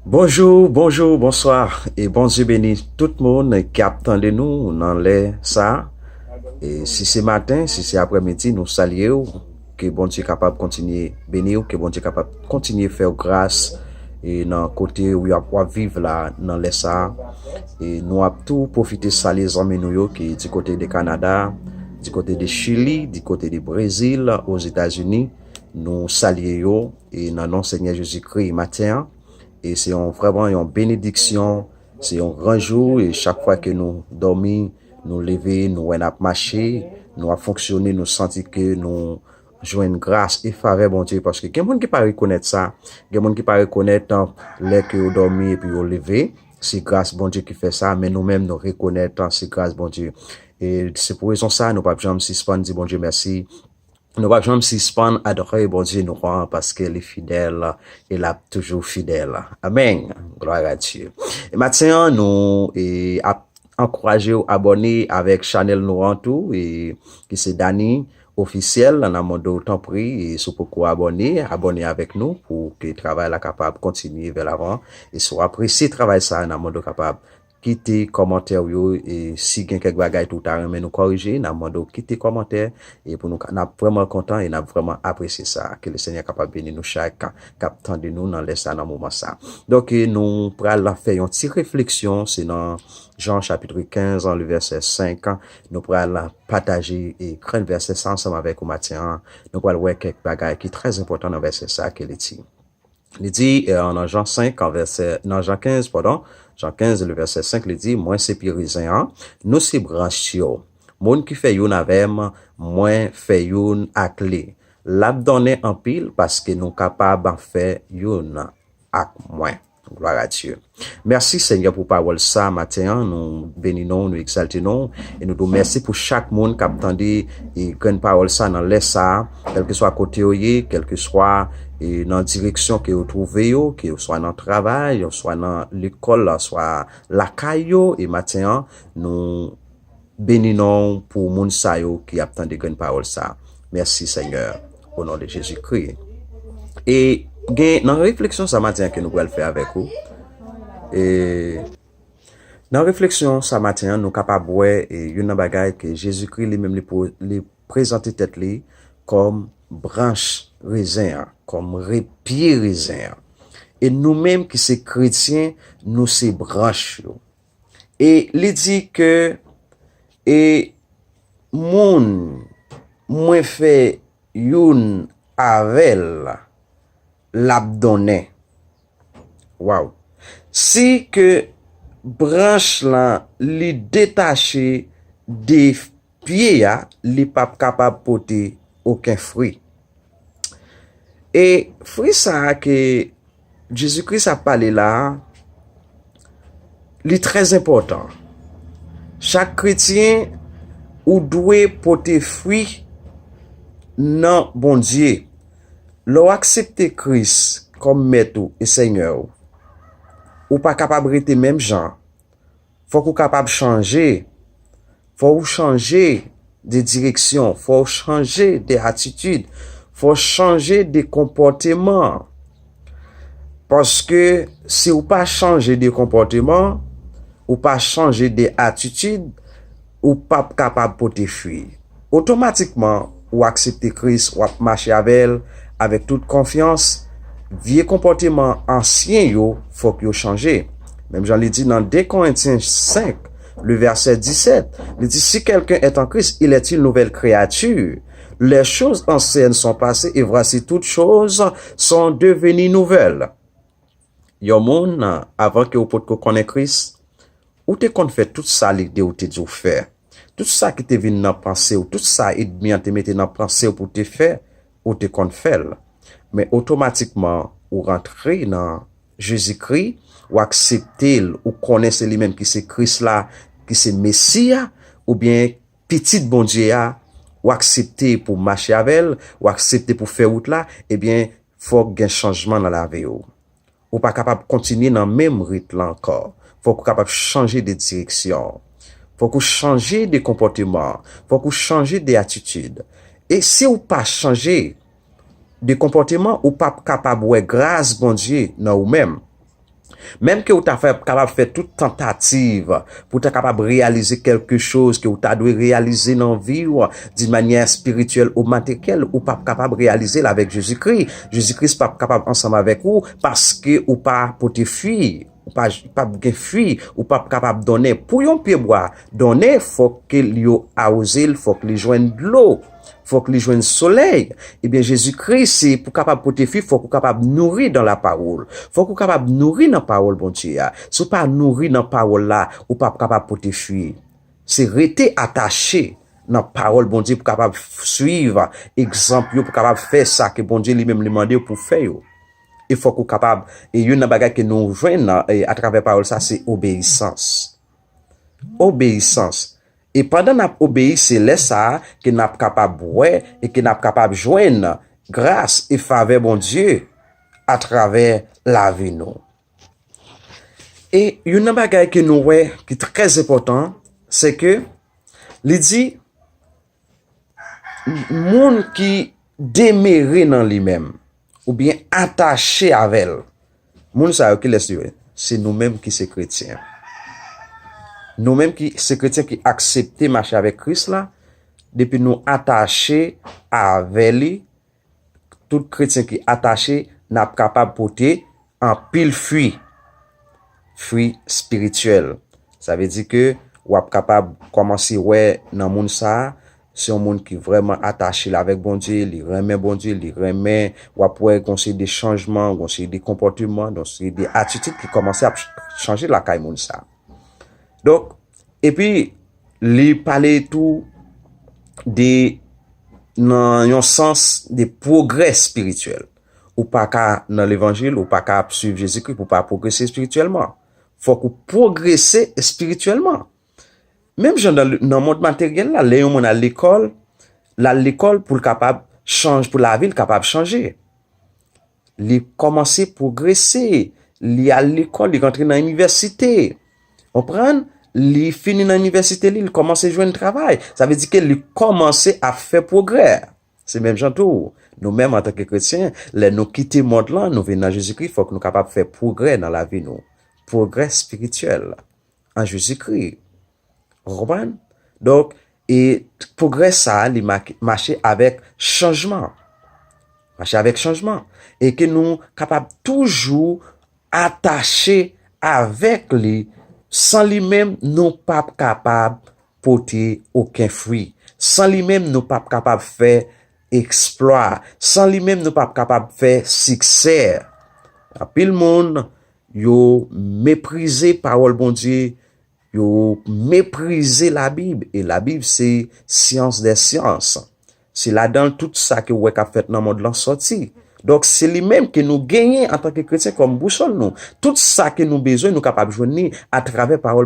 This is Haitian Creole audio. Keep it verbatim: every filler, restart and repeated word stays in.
Bonjou, bonjou, bonswa, e Bondye beni tout moun ki ap tande nou nan lè sa. E si se maten, si se aprèmidi, nou salye w. Ke Bondye kapab kontinye beni w, ke Bondye kapab kontinye fè w gras e nan kote w ap, w ap viv la nan lè sa. E nou ap tou pwofite salye zanmi nou yo ki di kote de Kanada, di kote de Chili, di kote de Brezil, Ozetazini. Nou salye yo e nan non Senyè Jezikri maten an. E se yon, vrèman yon benediksyon, se yon gran jou. E chak fwa ke nou dòmi, nou leve, nou wè n ap mache, nou ap fonksyone, nou santi ke nou jwenn gras e favè Bondye. Paske gen moun ki pa rekonèt sa, gen moun ki pa rekonèt, an, lè ke yo dòmi epi yo leve, se gras Bondye ki fè sa, men nou menm nou rekonèt, an, se gras Bondye. E se pou rezon sa, nou p ap janm sispann di Bondye mèsi. Nou p ap janm sispann adore Bondye nou an, paske li fidèl e l ap toujou fidèl. Amèn. Glwa a Dye. E maten an, nou e, ap ankouraje w abòne avèk chanèl nou an tou, e, ki se Dani Ofisyèl. N ap mande w tanpri, e, si w poko abòne, abòne avèk nou pou ke travay la kapab kontinye vè lavan. E si w apresye travay sa, n ap mande w kapab kite kòmantè w yo, e si gen kèk bagay tou w ta renmen nou kòrije, n ap mande w kite kòmantè, e pou nou ka, n ap vrèman kontan e n ap vrèman apresye sa. Ke le Senyè kapab beni nou chak k ap tande nou nan lè sa, nan moman sa. Donk, e nou pral fè yon ti refleksyon, se nan Jan chapit kenz, le vèsè senk, nou pral pataje e grenn vèsè sa ansanm avèk ou maten an. Nou pral wè kèk bagay ki trè enpòtan nan vèsè sa ke li di. Li di, e, nan Jan senk, an vèsè, nan Jan kenz, padon, Jan kenz, le vèsè senk, li di, mwen se pye rezen an, nou se branch yo. Moun ki fè youn avè m, mwen fè youn ak li. L ap donnen anpil paske nou kapab fè youn ak mwen. Glwa a Dye. Mèsi, Senyè, pou pawòl sa maten an. Nou beni non w, nou egzalte non w. E nou di w mèsi pou chak moun k ap tande e grenn pawòl sa nan lè sa a, kèlkeswa kote yo ye, kèlkeswa e nan direksyon ke yo twouve yo, ke yo swa nan travay, yo swa nan lekòl la, swa lakay yo. E maten an, nou beni non w pou moun sa yo ki ap tande grenn pawòl sa. Mèsi, Senyè, o non de Jezikri. E gen nan refleksyon sa maten an ke nou pral fè avèk ou. E nan refleksyon sa maten an, nou kapab wè e youn nan bagay ke Jezikri li menm li, pou, li prezante tèt li kòm branch rezen an, kòm re, pye rezen an. E nou menm ki se kretyen, nou se branch yo. E li di ke, e moun mwen fè youn avè l, l ap donnen. Waw. Si ke branch lan li detache de pye a, li p ap kapab pote okenn fwi. E fwi sa a ke Jezikri ap pale la a, li trè enpòtan. Chak kretyen, ou dwe pote fwi nan Bondye. Lè w aksepte Kris kòm Mèt ou e Senyè w, ou pa kapab rete menm jan. Fòk ou kapab chanje. Fò w chanje de direksyon. Fò w chanje de atitid. Fò w chanje de konpòteman. Paske si w pa chanje de konpòteman, ou pa chanje de atitid, ou p ap kapab pote fwi. Otomatikman, ou aksepte Kris, w ap mache avè l avèk tout konfyans. Vye konpòteman ansyen yo, fòk yo chanje. Menm jan li di nan de Korentyen senk, le vèsè disèt, li di, si quelqu'un est en Christ, il est une nouvelle créature. Les choses anciennes sont passées et voici toutes choses sont devenues nouvelles. Yon moun, avan ke ou potko konnen Kris, ou te konn fè tout sa lide w te di w fè. Tout sa ki te vin nan panse w, tout sa ènmi an te mete nan panse w pou w te fè, ou te konn fè l. Men otomatikman, ou rantre nan Jezikri, ou aksepte l, ou konnen se li menm ki se Kris la, ki se Mesi a, oubyen Pitit Bondye a, ou aksepte pou w mache avè l, ou aksepte pou w fè wout la, ebyen, fòk gen chanjman nan lavi w. Ou pa kapab kontinye nan menm rit la ankò. Fòk ou kapab chanje de direksyon. Fòk ou chanje de konpòteman. Fòk ou chanje de atitid. E si w pa chanje de konpòteman, ou p ap kapab wè gras Bondye nan ou menm. Menm ke ou ta fè, kapab fè tout tantativ pou ta kapab reyalize kèlke choz ke ou ta dwe reyalize nan vi w, di manyè espirityèl ou materyèl, ou p ap kapab reyalize l avèk Jezikri. Jezikri p ap kapab ansanm avèk ou paske ou pa pote fwi. Ou pa, p ap gen fwi, ou p ap kapab donnen. Pou yon pyebwa donnen, fòk ke l yo awoze l, fòk li jwenn dlo. Fòk li jwenn solèy. Ebyen, Jezikri, se pou kapab pote fwi, fòk ou kapab nouri dans la parole. Fòk ou kapab nouri nan pawòl Bondye a. Si w pa nouri nan pawòl la, ou p ap kapab pote fwi. Se rete atache nan pawòl Bondye pou kapab swiv egzanp yo, pou kapab fè sa ke Bondye li menm li mande w pou fè yo. E fòk ou kapab, e youn nan bagay ke nou jwenn nan, e, atravè pawòl sa, se obeyisans. Obeyisans. E pandan n ap obeyi, se lè sa a ke n ap kapab wè e ke n ap kapab jwenn gras e favè Bondye atravè lavi nou. E youn nan bagay ke nou wè ki trè enpòtan, se ke li di, moun ki demere nan li menm, oubyen atache avè l, moun sa yo, kilès yo ye? Se nou menm ki se kretyen. Nou menm ki se kretyen ki aksepte mache avèk Kris la, depi nou atache avè li, tout kretyen ki atache, n ap kapab pote anpil fwi, fwi espirityèl. Sa vle di ke w ap kapab kòmanse wè nan moun sa a, se yon moun ki vrèman atache l avèk Bondye, li renmen Bondye, li renmen, w ap wè gon seri de chanjman, gon seri de konpòteman, gon seri de atitid ki kòmanse ap ch-, chanje lakay moun sa a. Donk, epi, li pale tou de, nan yon sans, de pwogrè espirityèl. Ou pa ka nan levanjil, ou pa ka ap swiv Jezikri pou w pa pwogrese espirityèlman. Fòk ou pwogrese espirityèlman. Menm jan nan, nan mond materyèl la, lè yon moun al lekòl, l al lekòl pou l kapab chanj, pou lavi l kapab chanje. Li kòmanse pwogrese, li al lekòl, li rantre nan inivèsite. Konprann? Li fini nan inivèsite li, li kòmanse jwenn travay. Sa vle di ke li kòmanse ap fè pwogrè. Se menm jan tou, nou menm antanke kretyen, lè nou kite mond lan, nou vin nan Jezikri, fòk nou kapab fè pwogrè nan lavi nou. Pwogrè espirityèl an Jezikri. Ou konprann? Donk, e pwogrè sa a, li ma-, mache avèk chanjman. Mache avèk chanjman. E ke nou kapab toujou atache avèk li. San li menm, nou p ap kapab pote okenn fwi. San li menm, nou p ap kapab fè eksplwa. San li menm, nou p ap kapab fè siksè. Anpil moun, yo meprize pawòl Bondye, yo meprize Labib. E Labib, se science des sciences. Se ladan l tout sa ke w wè k ap fèt nan mond lan sòti. Donk, se li menm ke nou genyen antanke kretyen kòm bousòl nou. Tout sa ke nou bezwen, nou kapab jwenn li atravè pawòl